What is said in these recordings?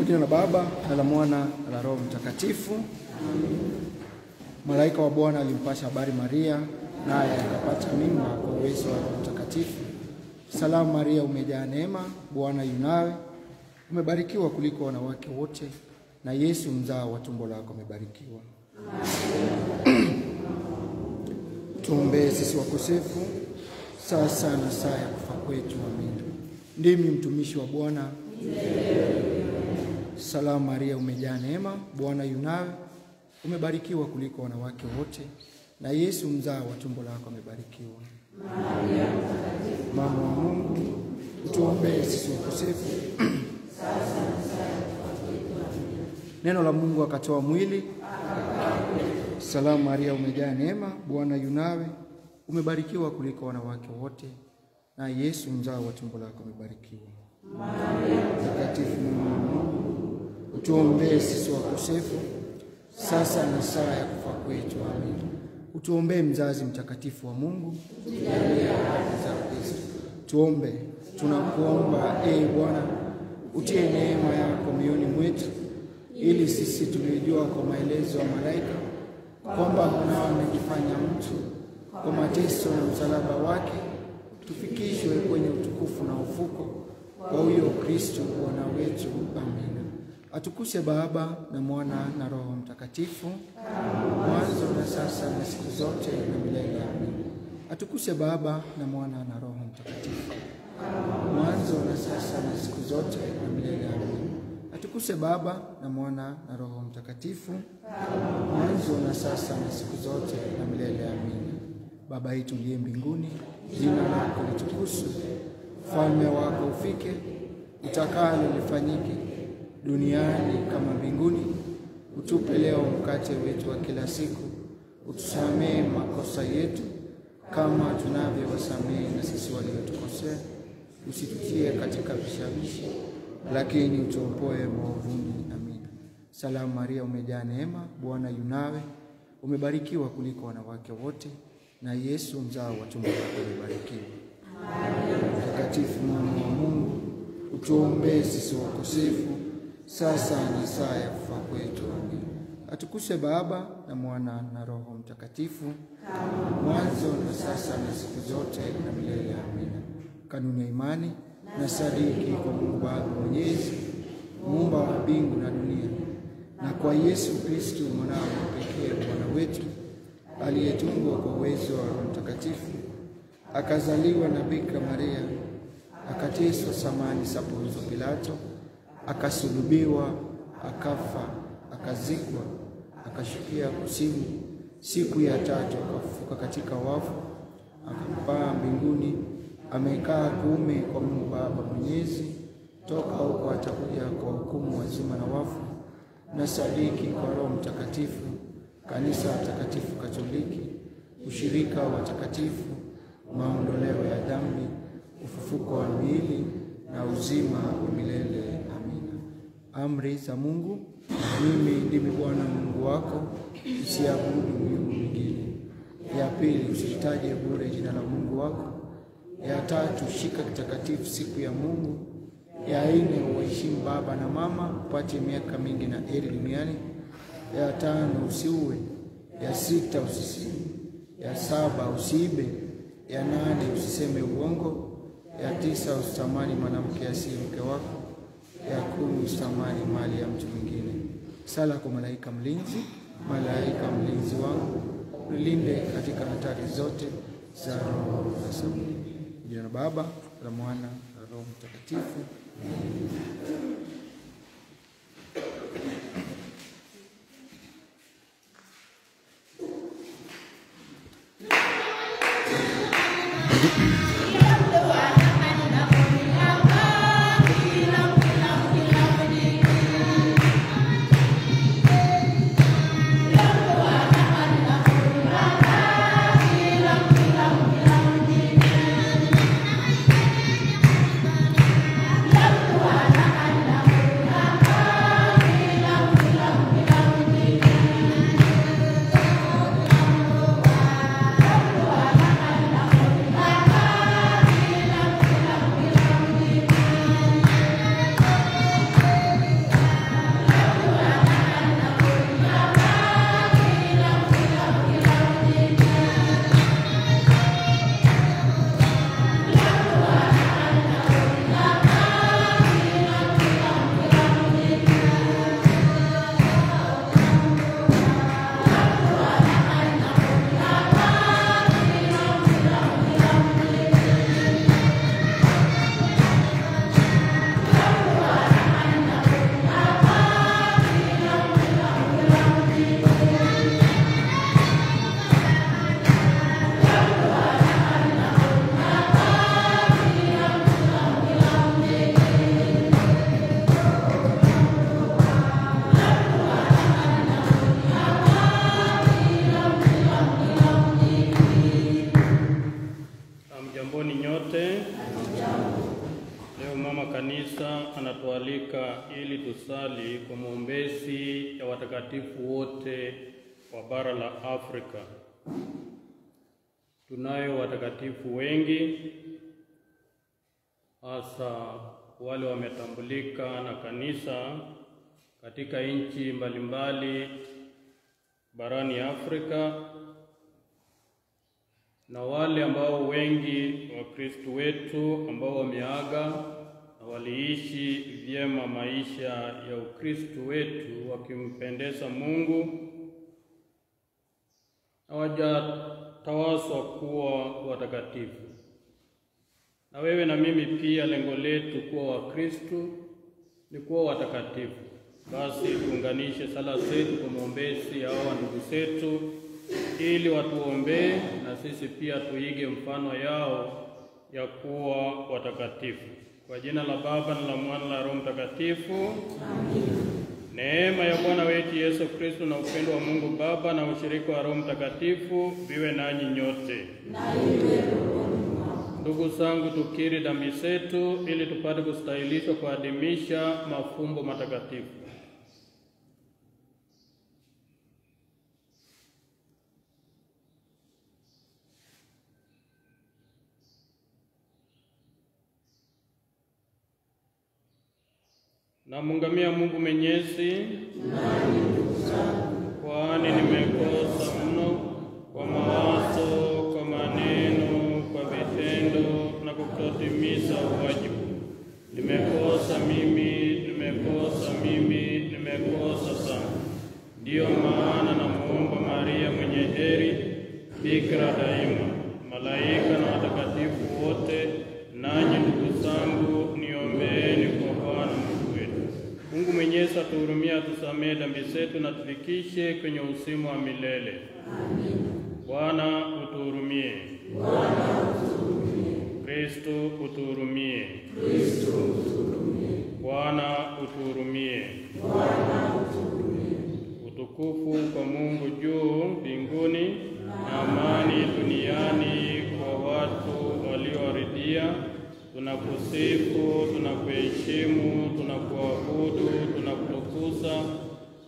Jina la Baba na la Mwana na la Roho Mtakatifu. Malaika wa Bwana alimpasha habari Maria, naye akapata mimba kwa uwezo wa Roho Mtakatifu. Salamu Maria, umejaa neema, Bwana yu nawe, umebarikiwa kuliko wanawake wote, na Yesu mzao wa tumbo lako amebarikiwa. Tuombee sisi wakosefu, sasa na saa ya kufa kwetu. Amina. Ndimi mtumishi wa Bwana. Salamu Maria, umejaa neema, Bwana yu nawe, umebarikiwa kuliko wanawake wote, na Yesu mzao wa tumbo lako amebarikiwa. Maria Mtakatifu, Mama wa Mungu, utuombee sisi wakosefu, sasa na saa ya kufa kwetu. Amina. Neno la Mungu akatoa mwili. Salamu Maria, umejaa neema, Bwana yu nawe, umebarikiwa kuliko wanawake wote, na Yesu mzao wa tumbo lako amebarikiwa. Maria Mtakatifu, Mama wa Mungu, utuombee sisi wakosefu, sasa na saa ya kufa kwetu. Amina. Utuombee mzazi mtakatifu wa Mungu, tujalie ahadi za Kristo. Tuombe. Tunakuomba ee Bwana, utie neema yako mioyoni mwetu, ili sisi tuliojua kwa maelezo ya malaika kwamba mwanao amejifanya mtu kwa mateso na msalaba wake, tufikishwe kwenye utukufu na ufuko kwa huyo Kristo Bwana wetu. Amina. Atukuse Baba na Mwana na Roho Mtakatifu, mwanzo na sasa na siku zote na milele. Amina. Atukuse Baba na Mwana na Roho Mtakatifu, mwanzo na sasa na siku zote na milele. Amina. Atukuse Baba na Mwana na Roho Mtakatifu, mwanzo na sasa na siku zote na milele. Amina. Baba yetu uliye mbinguni, jina lako litukuzwe, ufalme wako ufike, utakalo lifanyike duniani kama mbinguni. Utupe leo mkate wetu wa kila siku, utusamehe makosa yetu kama tunavyowasamehe na sisi waliotukosea, usitutie katika vishawishi, lakini utuopoe maovuni. Amina. Salamu Maria, umejaa neema, Bwana yu nawe, umebarikiwa kuliko wanawake wote, na Yesu mzao wa tumbo lako amebarikiwa. Mtakatifu Mama wa Mungu, utuombee sisi wakosefu, sasa na saa ya kufa kwetu. Amina. Atukuse Baba na Mwana na Roho Mtakatifu, mwanzo na sasa na siku zote na milele. Amina. Kanuni ya imani. Na sadiki kwa Mungu Baba Mwenyezi, muumba wa mbingu na dunia, na kwa Yesu Kristo mwanawe pekee Bwana wetu, aliyetungwa kwa uwezo wa Roho Mtakatifu, akazaliwa na Bikira Maria, akateswa samani za Ponzo Pilato, akasulubiwa, akafa, akazikwa, akashukia kuzimu, siku ya tatu akafufuka katika wafu, akapaa mbinguni, amekaa kuume kwa Mungu Baba Mwenyezi. Toka huko atakuja kwa hukumu wazima na wafu. Na sadiki kwa Roho Mtakatifu, kanisa takatifu Katoliki, ushirika wa watakatifu, maondoleo ya dhambi, ufufuko wa miili na uzima wa milele. Amina. Amri za Mungu. Mimi ndimi Bwana Mungu wako, usiabudu miungu mingine. Ya pili, usitaje bure jina la Mungu wako. Ya tatu, shika kitakatifu siku ya Mungu. Ya nne, uheshimu baba na mama, upate miaka mingi na heri duniani. Ya tano, usiue. Ya sita, usisini. Ya saba, usiibe. Ya nane, usiseme uongo. Ya tisa, usitamani mwanamke asiye mke wako. Ya 10, usitamani mali ya mtu mwingine. Sala kwa malaika mlinzi. Malaika mlinzi wangu, nilinde katika hatari zote za roho na za mwili. Jina la Baba, la Mwana na Roho Mtakatifu. Tuhan. wa Kanisa anatualika ili tusali kwa maombezi ya watakatifu wote wa bara la Afrika. Tunayo watakatifu wengi, hasa wale wametambulika na kanisa katika nchi mbalimbali barani Afrika, na wale ambao wengi wa Kristo wetu ambao wameaga na waliishi vyema maisha ya Ukristo wetu wakimpendeza Mungu, hawajatawaswa kuwa watakatifu. Na wewe na mimi pia lengo letu kuwa Wakristo ni kuwa watakatifu. Basi tuunganishe sala zetu kwa maombezi ya hawa ndugu zetu ili watuombee na sisi pia tuige mfano yao ya kuwa watakatifu. Kwa jina la Baba na la Mwana na la Roho Mtakatifu. Amina. Neema ya Bwana wetu Yesu Kristo na upendo wa Mungu Baba na ushirika wa Roho Mtakatifu viwe nanyi nyote. Na iwe rohoni mwako. Ndugu zangu, tukiri dhambi zetu ili tupate kustahilishwa kuadhimisha mafumbo matakatifu. Namungamia Mungu Mwenyezi, kwani nimekosa mno kwa mawazo, kwa maneno, kwa vitendo na kwa kutotimiza wajibu. Nimekosa mimi, nimekosa mimi, nimekosa sana. Ndiyo maana namuomba Maria mwenye heri, bikira daima, malaika na watakatifu wote, nanyi ndugu zangu, niombeeni kwa Bwana Mungu wetu. Mungu Mwenyezi atuhurumie, atusamehe dhambi zetu na tufikishe kwenye uzima wa milele. Amina. Bwana utuhurumie. Bwana utuhurumie. Kristo utuhurumie. Kristo utuhurumie. Bwana utuhurumie. Bwana utuhurumie. Utukufu kwa Mungu juu mbinguni na amani duniani kwa watu walioridhia. Tunakusifu, tunakuheshimu, tunakuabudu, tunakutukuza,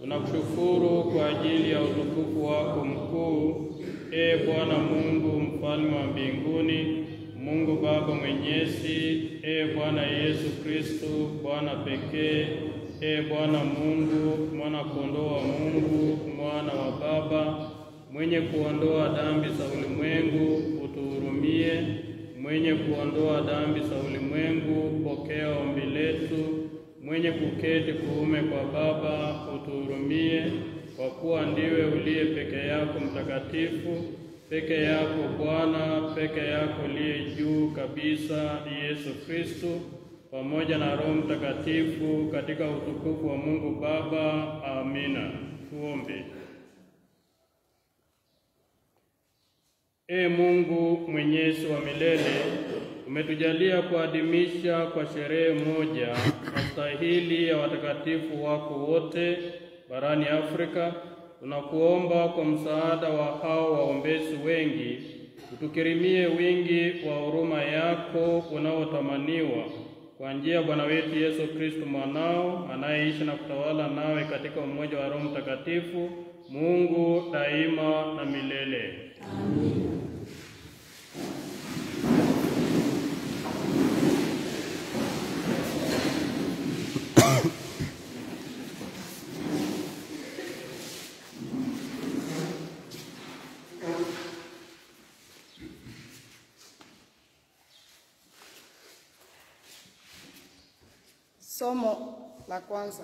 tunakushukuru kwa ajili ya utukufu wako mkuu, E Bwana Mungu mfalme wa mbinguni, Mungu Baba Mwenyezi, E Bwana Yesu Kristo, Bwana pekee, E Bwana Mungu, Mwana kondoo wa Mungu, Mwana wa Baba, mwenye kuondoa dhambi za ulimwengu, utuhurumie. Mwenye kuondoa dhambi za ulimwengu, pokea ombi letu. Mwenye kuketi kuume kwa Baba, utuhurumie. Kwa kuwa ndiwe uliye peke yako mtakatifu, peke yako Bwana, peke yako uliye juu kabisa, Yesu Kristo, pamoja na Roho Mtakatifu, katika utukufu wa Mungu Baba. Amina. Tuombe. E Mungu Mwenyezi wa milele, umetujalia kuadhimisha kwa sherehe moja mastahili ya watakatifu wako wote barani Afrika. Tunakuomba kwa msaada wa hao waombezi wengi, utukirimie wingi wa huruma yako unaotamaniwa, kwa njia ya Bwana wetu Yesu Kristo mwanao, anayeishi na kutawala nawe katika umoja wa Roho Mtakatifu, Mungu daima na milele. Amina. Somo la kwanza.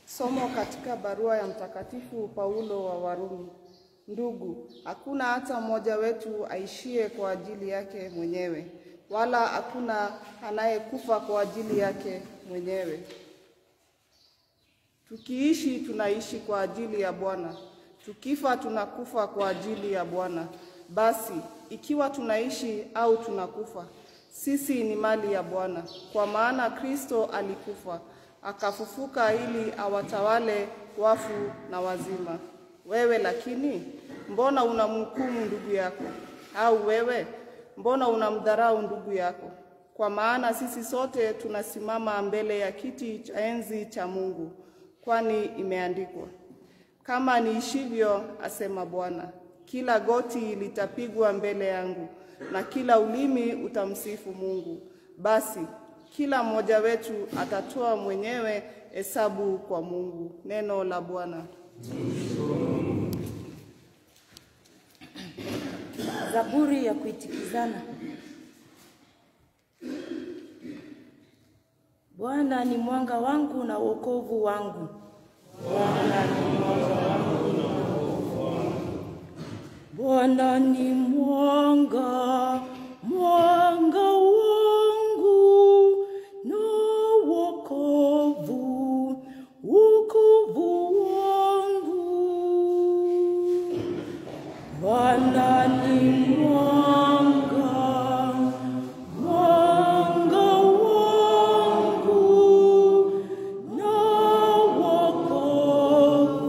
Somo katika barua ya Mtakatifu Paulo wa Warumi. Ndugu, hakuna hata mmoja wetu aishie kwa ajili yake mwenyewe, wala hakuna anayekufa kwa ajili yake mwenyewe. Tukiishi tunaishi kwa ajili ya Bwana, tukifa tunakufa kwa ajili ya Bwana. Basi ikiwa tunaishi au tunakufa, sisi ni mali ya Bwana. Kwa maana Kristo alikufa, akafufuka ili awatawale wafu na wazima. Wewe lakini, mbona unamhukumu ndugu yako? Au wewe, mbona unamdharau ndugu yako? Kwa maana sisi sote tunasimama mbele ya kiti cha enzi cha Mungu, kwani imeandikwa, kama niishivyo, asema Bwana, kila goti litapigwa mbele yangu na kila ulimi utamsifu Mungu. Basi kila mmoja wetu atatoa mwenyewe hesabu kwa Mungu. Neno la Bwana. Zaburi ya kuitikizana. Bwana ni mwanga wangu na wokovu wangu. Bwana ni mwanga wangu na wokovu wangu. Bwana ni mwanga, mwanga wangu na wokovu, wokovu wangu. Bwana ni mwanga, mwanga wangu na wokovu,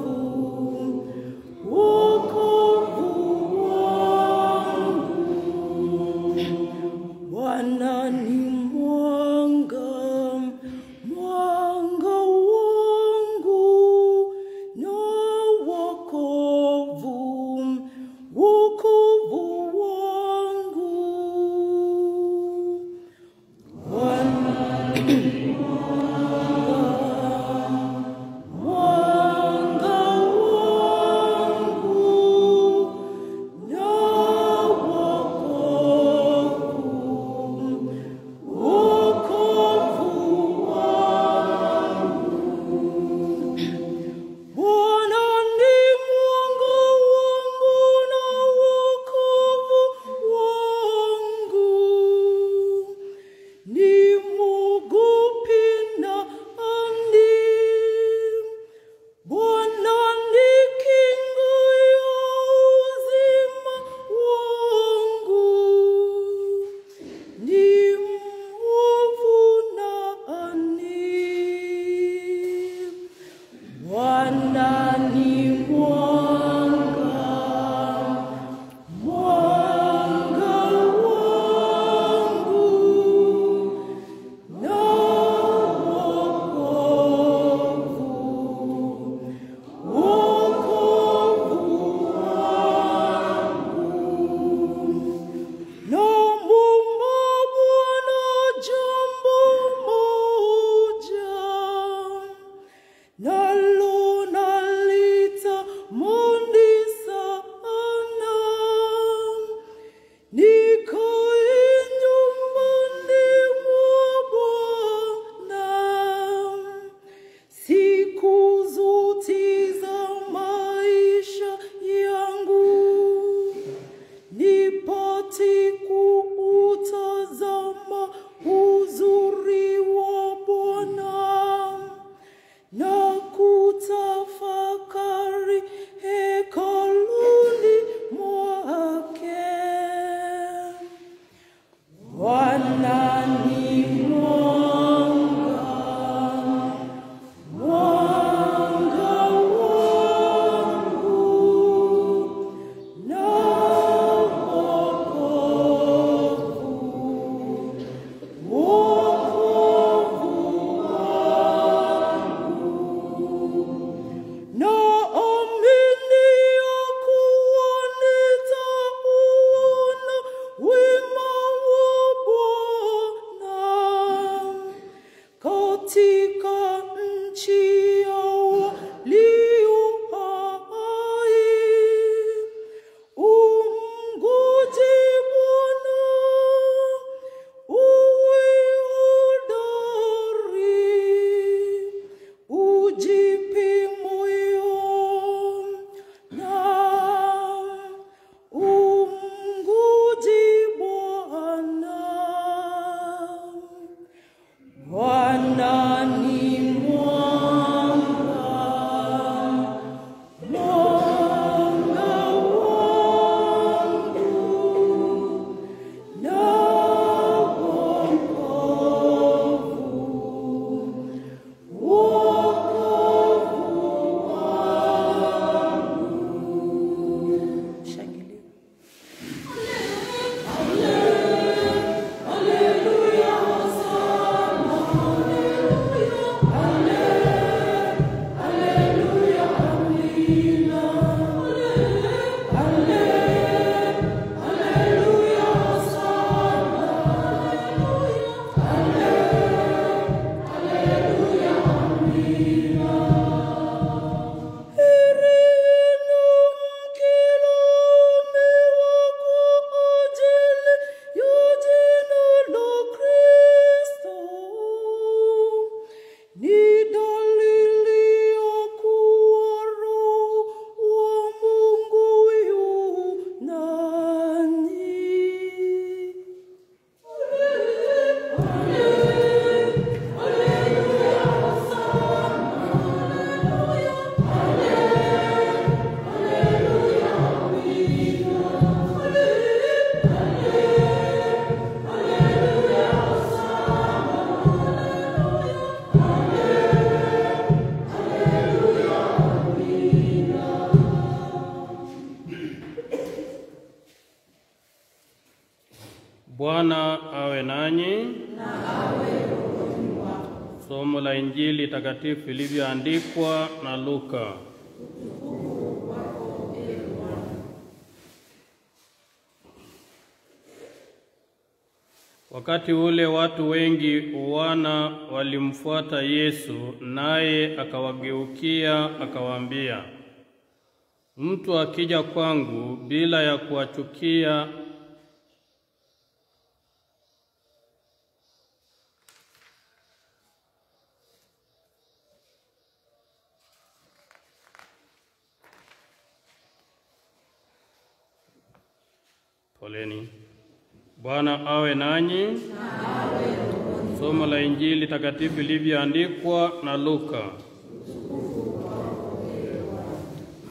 wokovu wangu. Somo la Injili takatifu ilivyoandikwa na Luka. Wakati ule watu wengi wana walimfuata Yesu, naye akawageukia akawaambia, mtu akija kwangu bila ya kuwachukia poleni. Bwana awe nanyi. Somo la Injili takatifu ilivyoandikwa na Luka.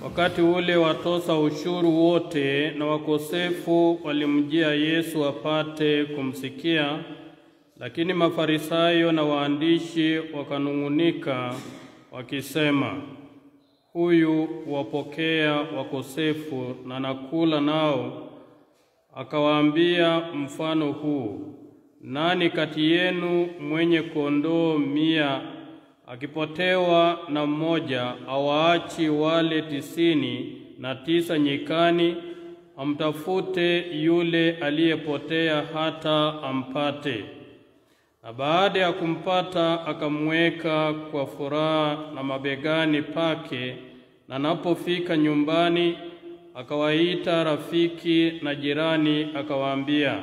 Wakati ule watoza ushuru wote na wakosefu walimjia Yesu apate kumsikia, lakini Mafarisayo na waandishi wakanungunika wakisema, huyu wapokea wakosefu na nakula nao. Akawaambia mfano huu, nani kati yenu mwenye kondoo 100 akipotewa na mmoja, awaachi wale 99 nyikani, amtafute yule aliyepotea hata ampate? Na baada ya kumpata akamweka kwa furaha na mabegani pake, na anapofika nyumbani akawaita rafiki na jirani, akawaambia,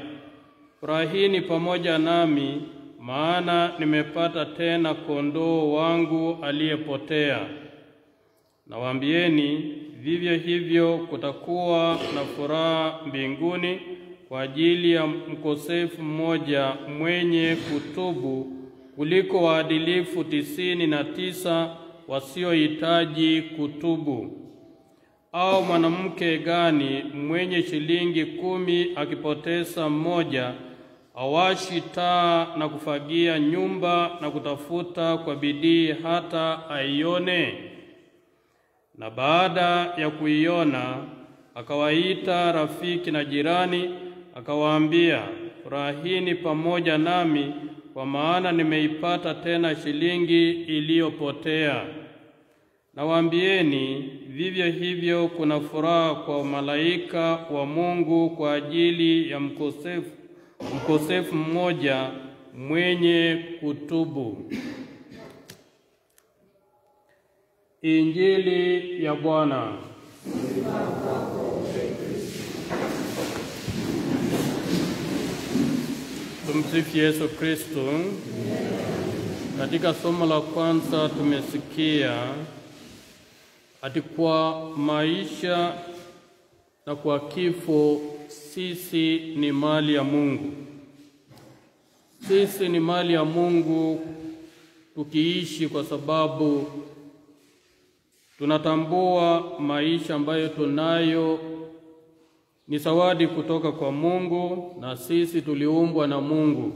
furahini pamoja nami, maana nimepata tena kondoo wangu aliyepotea. Nawaambieni, vivyo hivyo kutakuwa na furaha mbinguni kwa ajili ya mkosefu mmoja mwenye kutubu kuliko waadilifu 99 wasiohitaji kutubu. Au mwanamke gani mwenye shilingi 10 akipoteza mmoja, awashi taa na kufagia nyumba na kutafuta kwa bidii hata aione? Na baada ya kuiona akawaita rafiki na jirani, akawaambia, furahini pamoja nami, kwa maana nimeipata tena shilingi iliyopotea. Nawaambieni, vivyo hivyo kuna furaha kwa malaika wa Mungu kwa ajili ya mkosefu mmoja mwenye kutubu. Injili ya Bwana. Tumsifu Yesu Kristo. Katika somo la kwanza tumesikia ati kwa maisha na kwa kifo sisi ni mali ya Mungu. Sisi ni mali ya Mungu tukiishi, kwa sababu tunatambua maisha ambayo tunayo ni zawadi kutoka kwa Mungu, na sisi tuliumbwa na Mungu.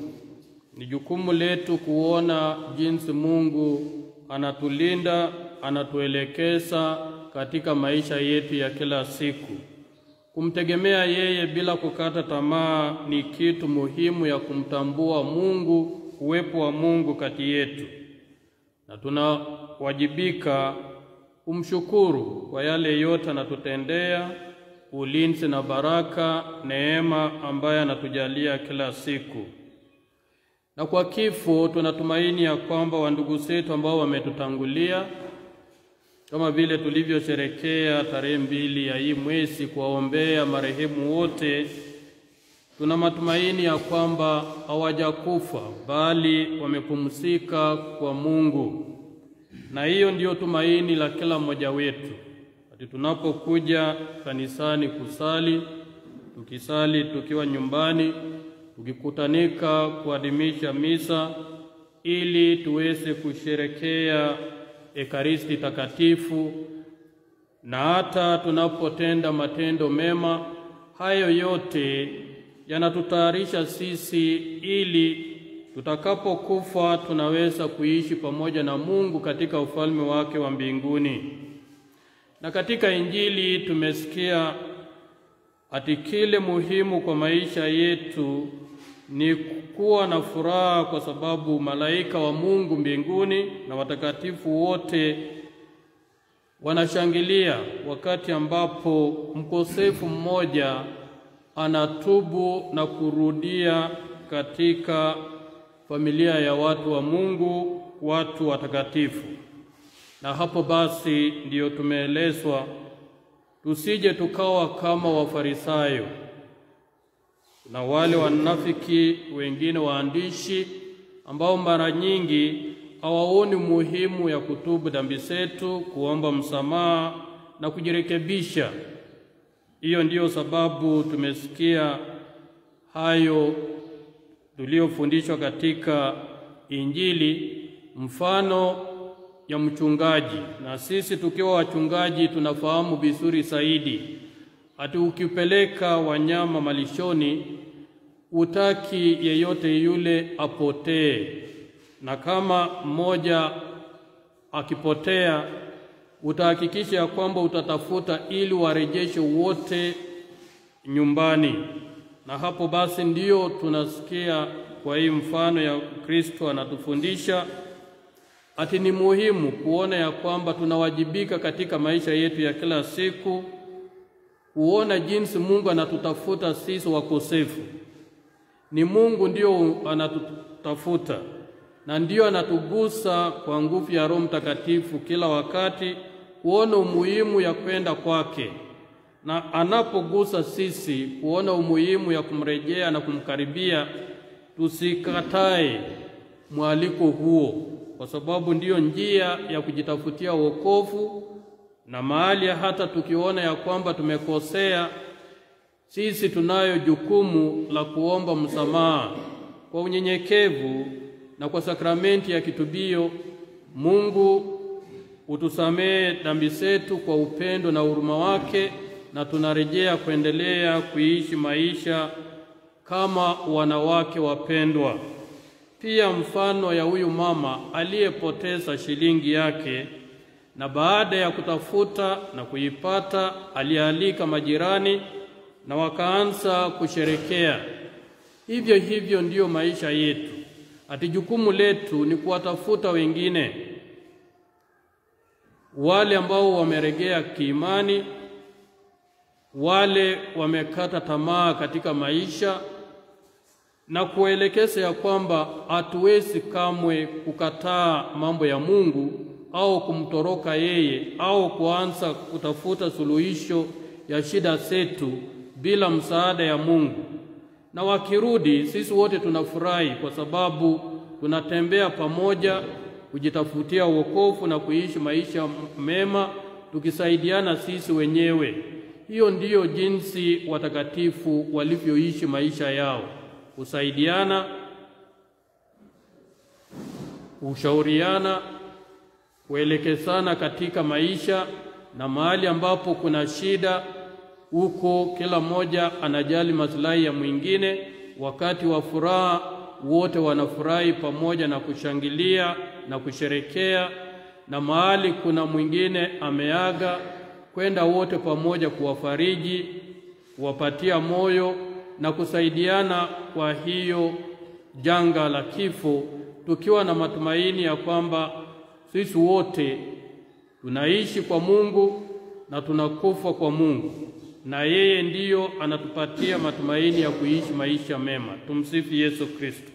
Ni jukumu letu kuona jinsi Mungu anatulinda, anatuelekeza katika maisha yetu ya kila siku. Kumtegemea yeye bila kukata tamaa ni kitu muhimu ya kumtambua Mungu, uwepo wa Mungu kati yetu. Na tunawajibika kumshukuru kwa yale yote anatutendea, ulinzi na baraka, neema ambayo anatujalia kila siku. Na kwa kifo tunatumaini ya kwamba wandugu zetu ambao wametutangulia, kama vile tulivyosherehekea tarehe 2 ya hii mwezi kuwaombea marehemu wote, tuna matumaini ya kwamba hawajakufa bali wamepumzika kwa Mungu. Na hiyo ndiyo tumaini la kila mmoja wetu. Ati tunapokuja kanisani kusali, tukisali tukiwa nyumbani, tukikutanika kuadhimisha misa ili tuweze kusherehekea Ekaristi takatifu, na hata tunapotenda matendo mema, hayo yote yanatutayarisha sisi ili tutakapokufa tunaweza kuishi pamoja na Mungu katika ufalme wake wa mbinguni. Na katika Injili tumesikia ati kile muhimu kwa maisha yetu ni kuwa na furaha kwa sababu malaika wa Mungu mbinguni na watakatifu wote wanashangilia wakati ambapo mkosefu mmoja anatubu na kurudia katika familia ya watu wa Mungu, watu watakatifu. Na hapo basi ndiyo tumeelezwa tusije tukawa kama Wafarisayo na wale wanafiki wengine waandishi ambao mara nyingi hawaoni muhimu ya kutubu dhambi zetu, kuomba msamaha na kujirekebisha. Hiyo ndiyo sababu tumesikia hayo tuliyofundishwa katika Injili, mfano ya mchungaji. Na sisi tukiwa wachungaji tunafahamu vizuri zaidi ati ukipeleka wanyama malishoni utaki yeyote yule apotee, na kama mmoja akipotea utahakikisha ya kwamba utatafuta ili warejeshe wote nyumbani. Na hapo basi ndiyo tunasikia kwa hii mfano ya Kristo anatufundisha ati ni muhimu kuona ya kwamba tunawajibika katika maisha yetu ya kila siku, kuona jinsi Mungu anatutafuta sisi wakosefu. Ni Mungu ndiyo anatutafuta na ndiyo anatugusa kwa nguvu ya Roho Mtakatifu kila wakati, kuona umuhimu ya kwenda kwake, na anapogusa sisi kuona umuhimu ya kumrejea na kumkaribia, tusikatae mwaliko huo, kwa sababu ndiyo njia ya kujitafutia wokovu. Na mahali hata tukiona ya kwamba tumekosea, sisi tunayo jukumu la kuomba msamaha kwa unyenyekevu na kwa sakramenti ya kitubio. Mungu utusamee dhambi zetu kwa upendo na huruma wake, na tunarejea kuendelea kuishi maisha kama wanawake wapendwa. Pia mfano ya huyu mama aliyepoteza shilingi yake, na baada ya kutafuta na kuipata alialika majirani na wakaanza kusherekea. Hivyo hivyo ndiyo maisha yetu. Ati jukumu letu ni kuwatafuta wengine, wale ambao wameregea kiimani, wale wamekata tamaa katika maisha, na kuelekeza ya kwamba hatuwezi kamwe kukataa mambo ya Mungu au kumtoroka yeye au kuanza kutafuta suluhisho ya shida zetu bila msaada ya Mungu. Na wakirudi sisi wote tunafurahi kwa sababu tunatembea pamoja kujitafutia wokovu na kuishi maisha mema tukisaidiana sisi wenyewe. Hiyo ndiyo jinsi watakatifu walivyoishi maisha yao, kusaidiana, kushauriana, kuelekezana katika maisha, na mahali ambapo kuna shida huko kila mmoja anajali maslahi ya mwingine. Wakati wa furaha wote wanafurahi pamoja na kushangilia na kusherekea, na mahali kuna mwingine ameaga, kwenda wote pamoja kuwafariji, kuwapatia moyo na kusaidiana kwa hiyo janga la kifo, tukiwa na matumaini ya kwamba sisi wote tunaishi kwa Mungu na tunakufa kwa Mungu, na yeye ndiyo anatupatia matumaini ya kuishi maisha mema. Tumsifu Yesu Kristo.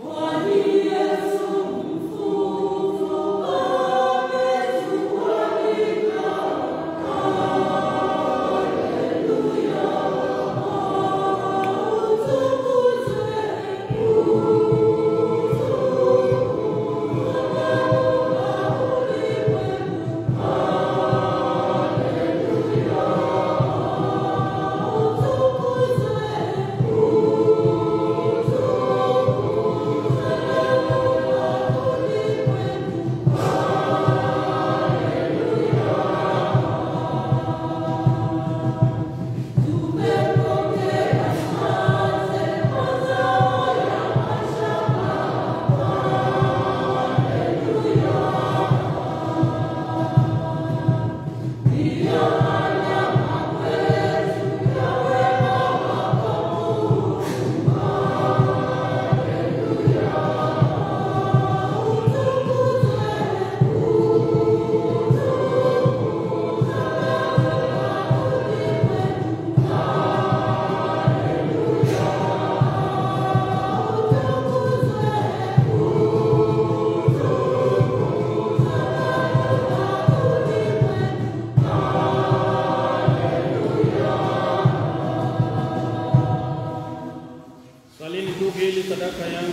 Hallelujah.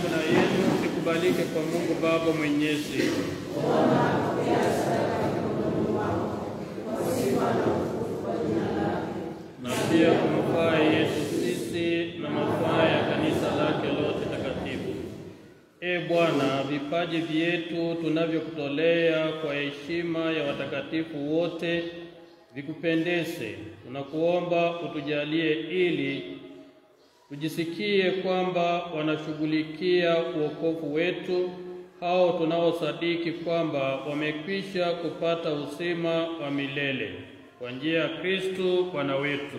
yangu na yenu ikubalike kwa Mungu Baba Mwenyezi. Na pia kwa mafaa yetu sisi na mafaa ya kanisa lake lote takatifu. E Bwana, vipaji vyetu tunavyokutolea kwa heshima ya watakatifu wote vikupendeze. Tunakuomba utujalie ili tujisikie kwamba wanashughulikia wokovu wetu, hao tunaosadiki kwamba wamekwisha kupata uzima wa milele kwa njia ya Kristo Bwana wetu.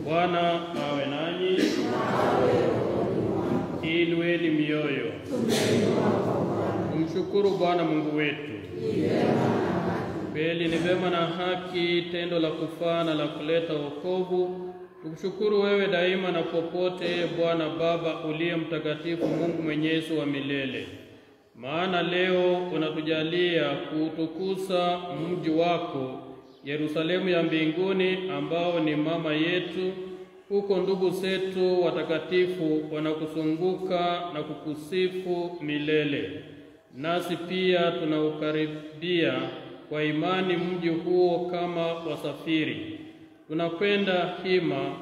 Bwana awe nanyi. Inueni mioyo. Tumshukuru Bwana Mungu wetu. Kweli ni vema na haki, tendo la kufaa na la kuleta wokovu, tukushukuru wewe daima na popote, Bwana Baba uliye mtakatifu, Mungu mwenyezi wa milele. Maana leo unatujalia kuutukuza mji wako Yerusalemu ya mbinguni, ambao ni mama yetu. Huko ndugu zetu watakatifu wanakusunguka na kukusifu milele. Nasi pia tunaukaribia kwa imani mji huo kama wasafiri. Tunakwenda hima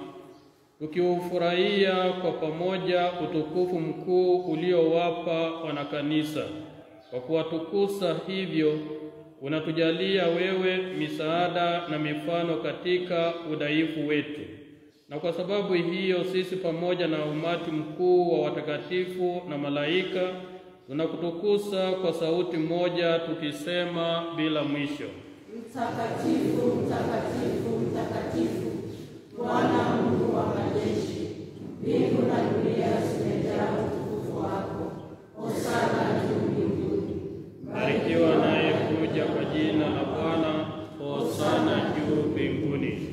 tukiufurahia kwa pamoja utukufu mkuu uliowapa wanakanisa. Kwa kuwatukuza hivyo, unatujalia wewe misaada na mifano katika udhaifu wetu. Na kwa sababu hiyo sisi pamoja na umati mkuu wa watakatifu na malaika tunakutukuza kwa sauti moja tukisema bila mwisho: Mtakatifu, mtakatifu, mtakatifu, Bwana Mungu wa majeshi, mbingu na dunia zimejaa utukufu wako. Hosana juu mbinguni. Barikiwa naye kuja kwa jina la Bwana. Hosana juu mbinguni.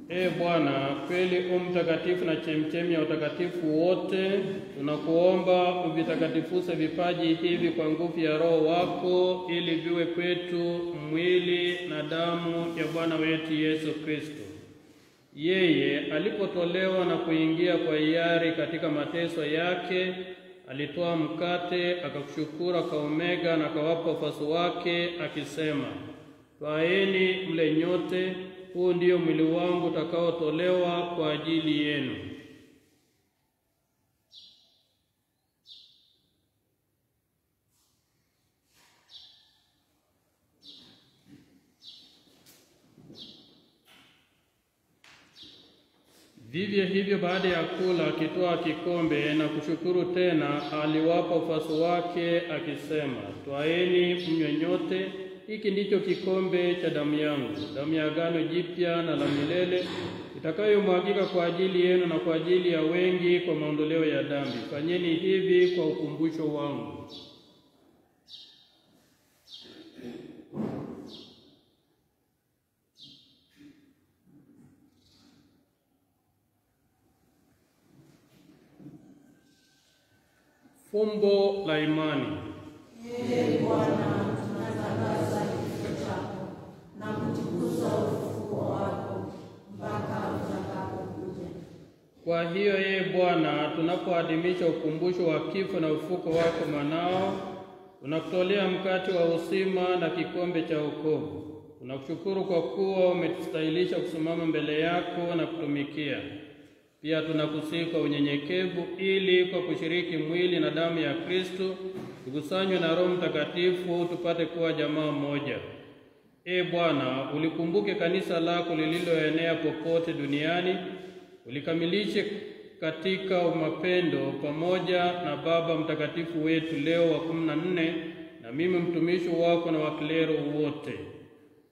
Ee Bwana, kweli u mtakatifu na chemchemi ya utakatifu wote, tunakuomba uvitakatifuze vipaji hivi kwa nguvu ya Roho wako, ili viwe kwetu mwili na damu ya Bwana wetu Yesu Kristo. Yeye alipotolewa na kuingia kwa hiari katika mateso yake, alitoa mkate, akakushukuru, akaumega na akawapa wafuasi wake akisema: Twaeni mle nyote, huu ndio mwili wangu utakaotolewa kwa ajili yenu. Vivyo hivyo baada ya kula, akitoa kikombe na kushukuru tena, aliwapa wafuasi wake akisema: Twaeni mnywe nyote, hiki ndicho kikombe cha damu yangu, damu ya agano jipya na la milele, itakayomwagika kwa ajili yenu na kwa ajili ya wengi kwa maondoleo ya dhambi. Fanyeni hivi kwa ukumbusho wangu. Fumbo la imani. Ee Bwana, tunatangaza kifo chako na kutukuza ufufuo wako mpaka utakapokuja. Kwa hiyo ee Bwana, tunapoadhimisha ukumbusho wa kifo na ufufuko wako mwanao, tunakutolea mkate wa uzima na kikombe cha wokovu. Tunakushukuru kwa kuwa umetustahilisha kusimama mbele yako na kutumikia. Pia tunakusihi kwa unyenyekevu, ili kwa kushiriki mwili na damu ya Kristo tukusanywe na Roho Mtakatifu tupate kuwa jamaa moja. Ee Bwana, ulikumbuke kanisa lako lililoenea popote duniani, ulikamilishe katika mapendo pamoja na Baba Mtakatifu wetu Leo wa 14 na mimi mtumishi wako na waklero wote.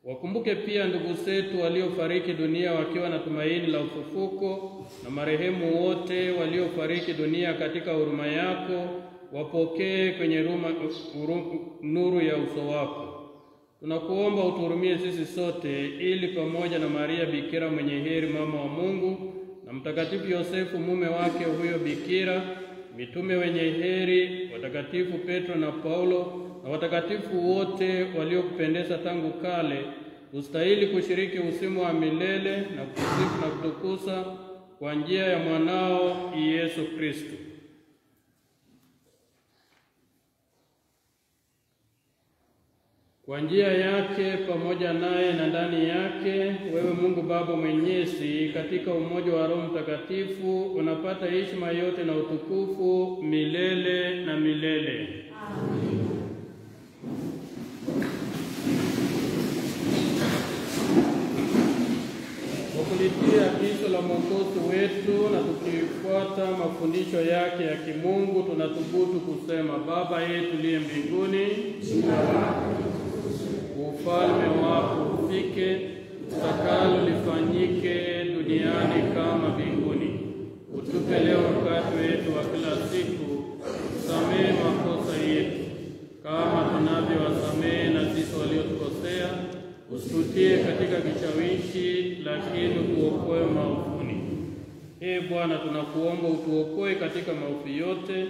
Wakumbuke pia ndugu zetu waliofariki dunia wakiwa na tumaini la ufufuko, na marehemu wote waliofariki dunia katika huruma yako, wapokee kwenye nuru ya uso wako. Tunakuomba utuhurumie sisi sote, ili pamoja na Maria Bikira mwenye heri, mama wa Mungu, na Mtakatifu Yosefu mume wake huyo bikira, mitume wenye heri, watakatifu Petro na Paulo na watakatifu wote waliokupendeza tangu kale, ustahili kushiriki uzima wa milele na kusifu na kutukuza kwa njia ya mwanao Yesu Kristo. Kwa njia yake, pamoja naye na ndani yake, wewe Mungu Baba Mwenyezi, katika umoja wa Roho Mtakatifu, unapata heshima yote na utukufu milele na milele. Amen. Kwa kulitia agizo la Mwokozi wetu na tukifuata mafundisho yake ya kimungu, tunathubutu kusema: Baba yetu liye mbinguni, jina lako litukuzwe, ufalme wako ufike, utakalo lifanyike duniani kama mbinguni. Utupe leo mkate wetu wa kila siku, usamehe makosa yetu kama tunavyowasamehe na sisi waliotukosea, usitutie katika kishawishi, lakini utuokoe maovuni. Ee Bwana, tunakuomba utuokoe katika maovu yote,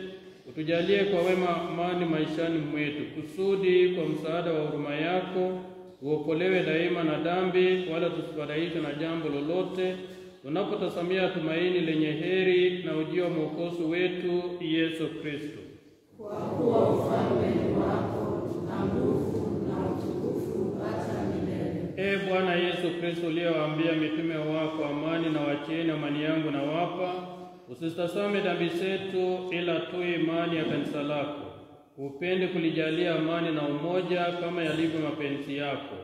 utujalie kwa wema amani maishani mwetu, kusudi kwa msaada wa huruma yako tuokolewe daima na dhambi, wala tusifadhaishwe na jambo lolote, tunapotazamia tumaini lenye heri na ujio wa Mwokozi wetu Yesu Kristo. Kwa kuwa ufalme ni wako na nguvu na utukufu hata milele. Ee Bwana Yesu Kristo, uliyewaambia mitume wako, amani na wachieni, amani yangu na wapa, usitazame dhambi zetu, ila tu imani ya kanisa lako. Upende kulijalia amani na umoja kama yalivyo mapenzi yako,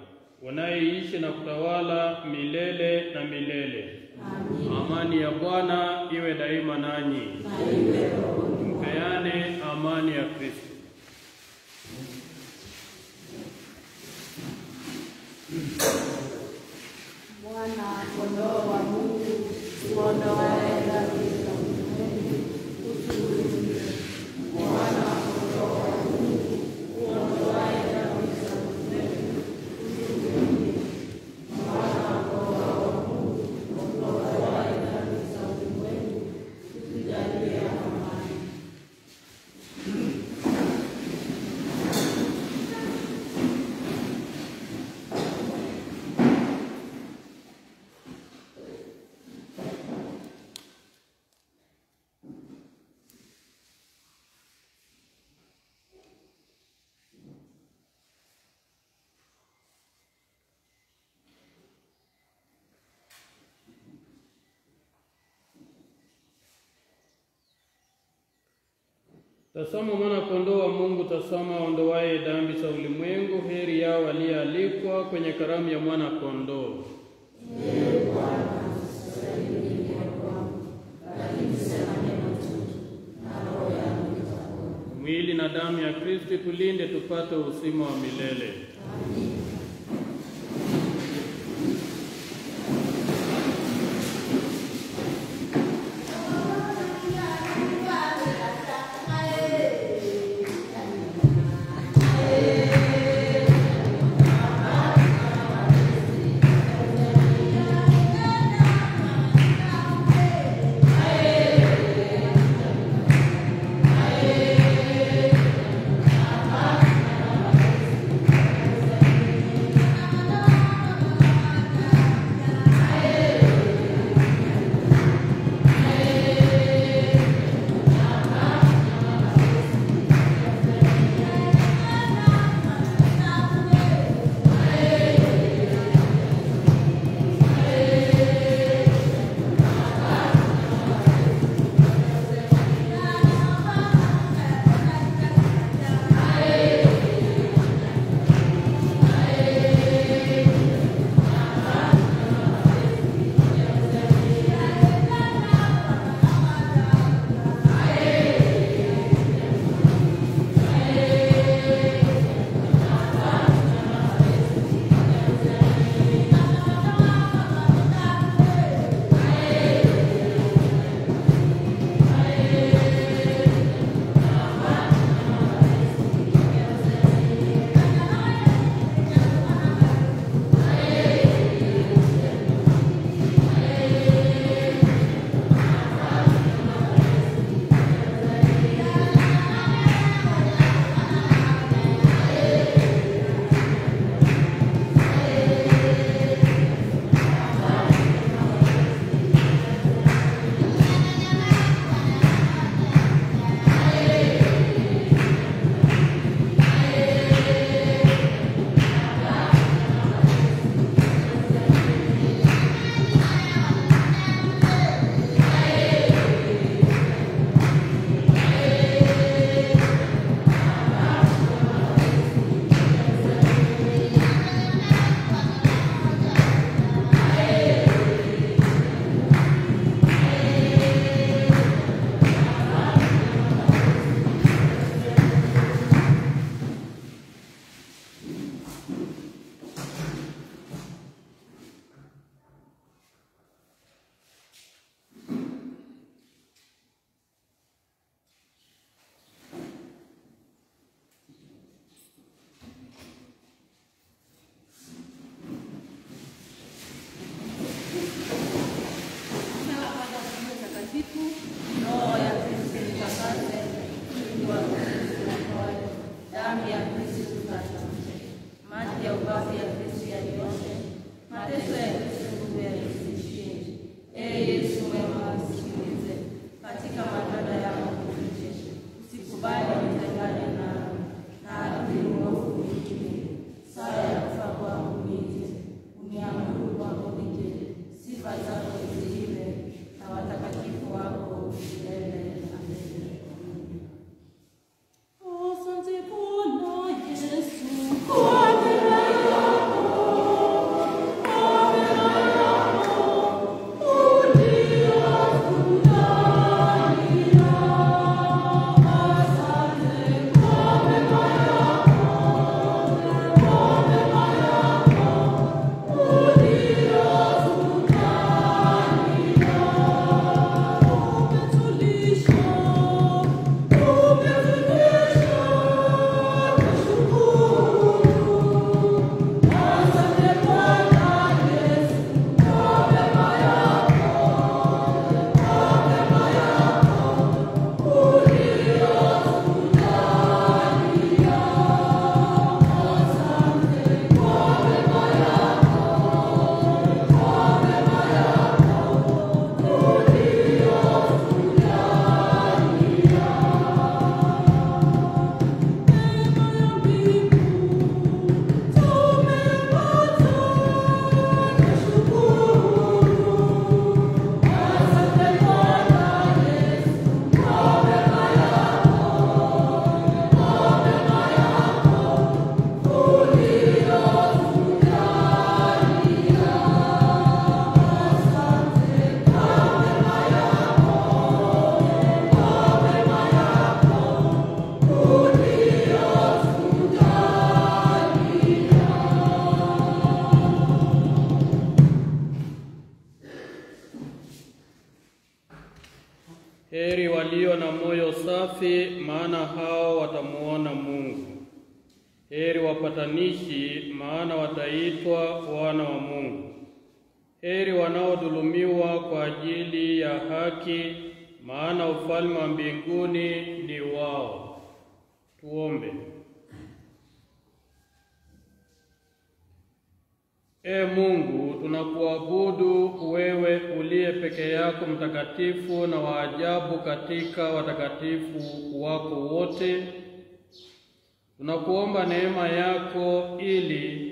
unayeishi na kutawala milele na milele. Amen. Amani ya Bwana iwe daima nanyi. Na iwe rohoni. Mpeane amani ya Kristo. Mwana kondoo wa Mungu uondoaye dhambi za ulimwengu, utuhurumie. Mwana kondoo wa Mungu uondoaye dhambi za ulimwengu, utuhurumie. Mwana kondoo wa Mungu uondoaye dhambi za ulimwengu, utujalie amani. Tazama mwana kondoo wa Mungu, tazama aondoaye dhambi za ulimwengu. Heri yao walioalikwa kwenye karamu ya mwana kondoo. Ee Bwana, sistahili uingie kwangu, lakini sema neno tu, na roho yangu itapona. Mwili na damu ya Kristo tulinde tupate uzima wa milele. Amina. Amen. na moyo safi, maana hao watamuona Mungu. Heri wapatanishi, maana wataitwa wana wa Mungu. Heri wanaodhulumiwa kwa ajili ya haki, maana ufalme wa mbinguni ni wao. Tuombe. Ee Mungu, tunakuabudu wewe uliye peke yako mtakatifu na wa ajabu katika watakatifu wako wote. Tunakuomba neema yako ili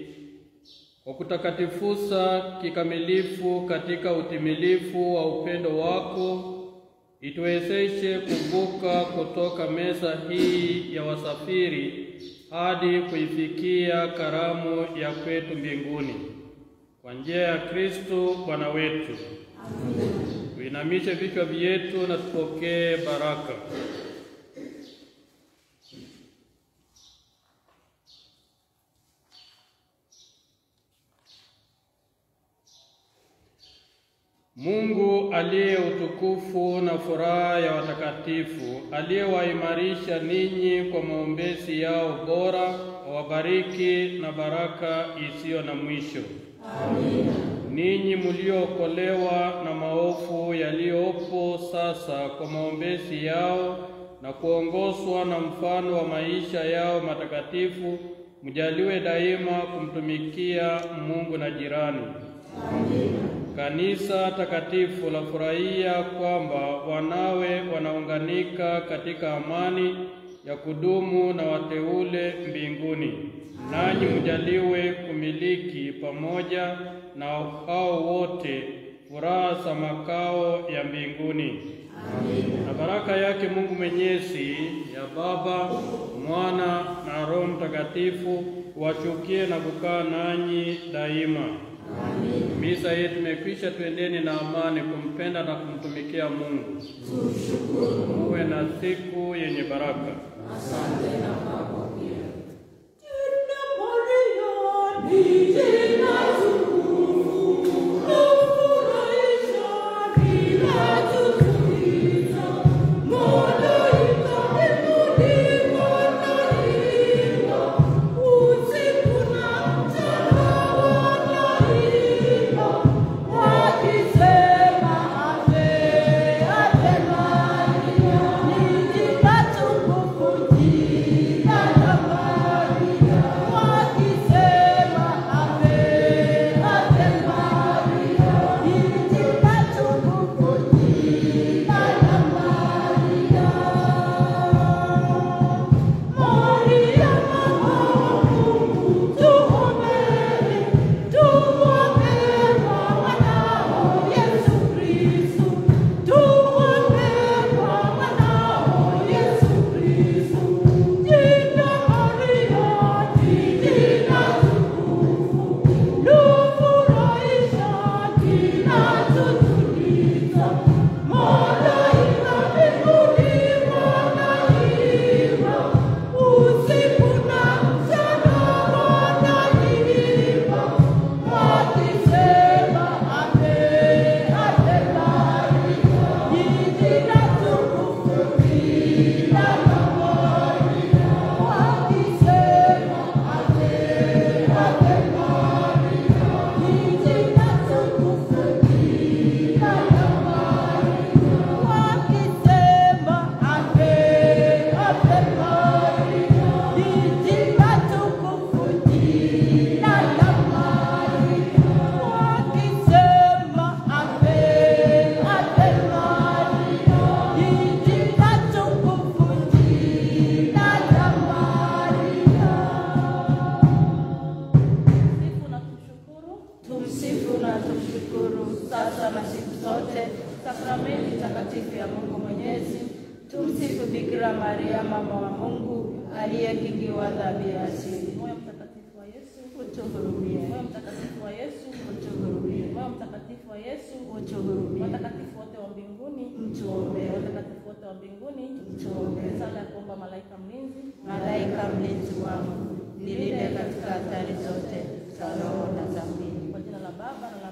kwa kutakatifusa kikamilifu katika utimilifu wa upendo wako, ituwezeshe kuvuka kutoka meza hii ya wasafiri hadi kuifikia karamu ya kwetu mbinguni. Kwa njia ya Kristo Bwana wetu. Amina. Tuinamishe vichwa vyetu na tupokee baraka. Mungu aliye utukufu na furaha ya watakatifu, aliyewaimarisha ninyi kwa maombezi yao bora, awabariki na baraka isiyo na mwisho. Amina. Ninyi mliookolewa na maovu yaliyopo sasa kwa maombezi yao na kuongozwa na mfano wa maisha yao matakatifu, mjaliwe daima kumtumikia Mungu na jirani. Amina. Kanisa takatifu la furahia kwamba wanawe wanaunganika katika amani ya kudumu na wateule mbinguni. Nanyi mjaliwe kumiliki pamoja na hao wote furaha za makao ya mbinguni. Amina. Na baraka yake Mungu Mwenyezi ya Baba, Mwana na Roho Mtakatifu wachukie na kukaa nanyi daima. Amina. Misa yetu imekwisha. Twendeni na amani kumpenda na kumtumikia Mungu. Tumshukuru. Muwe na siku yenye baraka. Asante na kwako pia. Jina Maria ni jina tukufu, lafurahisha, linatutuliza. Malaika mbinguni wanaimba, usiku na mchana wanaimba, wakisema Ave, Ave Maria. Ni jina tukufu, jina la Maria, wakisema Ave, Ave Maria. Ni jina tukufu, jina la Maria. Maria mama wa Mungu, tuombee, tuombee kwa mwanao Yesu Kristo, tuombee kwa mwanao Yesu Kristo. Jina Maria ni jina tukufu, lafurahisha, linatutuliza. Malaika mbinguni wanaimba, usiku na mchana wanaimba, wakisema Ave, Ave Maria. Ni jina tukufu, jina la Maria, wakisema Ave, Ave Maria. Ni jina tukufu, jina la Maria, wakisema Ave, Ave Maria. Ni jina tukufu, jina la Maria, wakisema Ave, Ave Maria. Ni jina tukufu, jina la Maria. Sifu na tumshukuru. Tumsifu na tumshukuru sasa na siku zote. Sakramenti takatifu ya Mungu Mwenyezi. Tumsifu Bikira Maria mama wa Mungu aliyekingiwa dhambi ya asili. Moyo mtakatifu wa Yesu, Utuhurumie. moyo mtakatifu wa Yesu, Utuhurumie. moyo mtakatifu wa Yesu, Utuhurumie. watakatifu wote wa mbinguni, Mtuombee. watakatifu wote wa mbinguni, Mtuombee. Sala ya kuomba malaika mlinzi. Malaika mlinzi wangu, nilinde katika hatari zote za roho na za mwili. Kwa jina la Baba na la